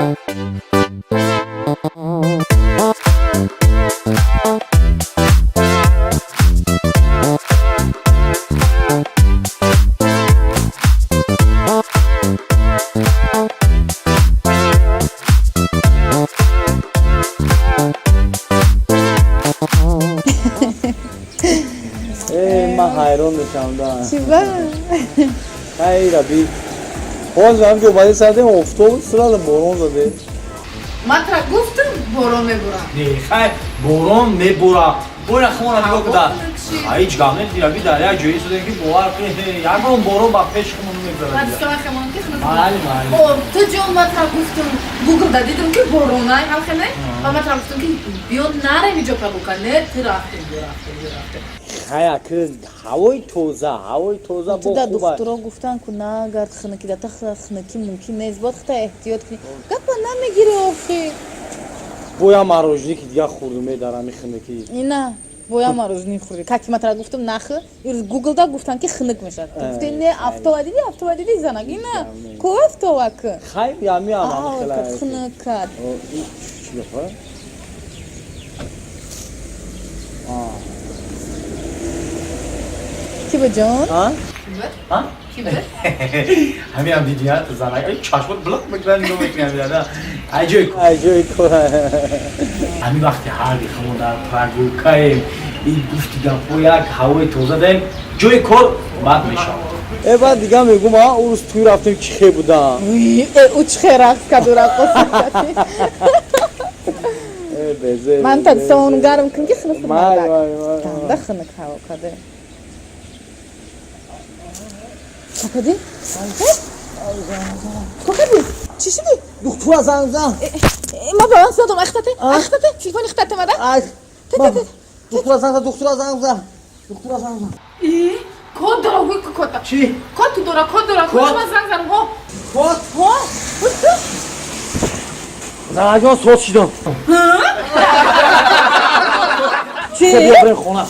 Э, ман ҳайрон мешавам да. Чӣ ба? Ай, раби. Ҳозир ҳам ки омадем, сардем, офтоб сразу борон заде. Ман тра гуфтам, борон мебурам. Не, хай, борон мебура. Бора хона нигоҳ куда. Ҳеҷ гап не, раби, дар як ҷое истодем, ки бовар кунед, ягон борон ба пеши хумон намегузарад. Майли, майли. О, ту ҷон, ман тра гуфтам, Гугл да дидам, ки боронай ҳамхене, ва ман тра гуфтам, ки биё, нарем иҷо прогулка. Не, ту рафтем, биё рафтем, биё рафтем. Хай, аки ҳавои тоза, ҳавои тоза бо Туда хуба. Духтуро гуфтан, ку нагард, хунукӣ да, хунукӣ мумкин нест, бояд хита эҳтиёт кунӣ. Гапа намегирӣ охи. Боя мороженое ки дига хӯрдум дар ҳами хунукӣ. Ина, боя мороженое хӯрдӣ. Как ма тра гуфтам, нахӯ, ирӯз Гуглда гуфтан, ки хунук мешавад. Ту гуфти, не, афтова диди, афтова диди, занак, ина ку афтова ку. Хай, ами ам ҳами хела. Хунук кард. Чӣ гапа? Ки ба ҷон? А? А? Ки буд? Ҳамин ҳам диди, а, занак. Ай, чашмот блок мекунад, нигоҳ мекунад, а. Ай ҷои Ай ҷои кор. Ҳамин вақти ҳарди хумон дар прогулкаем, ин гуфти гапҳо, як ҳавои тоза даем, ҷои кор бад мешавад. Э, баъд дига мегум, а, ӯ рӯз тӯй рафтем, чӣ хе будам. Э, ӯ чӣ хе рақс карду, раққосӣ кард. Э, безе. Ман та салон гарм кун, ки хунук. Май, май, май. Данда хунук ҳаво каде. Чӣ кардӣ? Чӣ кардӣ? Чӣ шудӣ? Духтура занг зан. Ма баланс надорам, ахтате, ахтате, телефони хитате мада. Ай, духтура занг зан, духтура занг зан. Духтура занг зан. И код дора, гӯй, ку кода. Чӣ? Код ту дора, код дора, код Код? Ман занг занам, ҳо. Код? Ҳо, Занаҷон, соз шидам. Чӣ? Биё, бирем хона.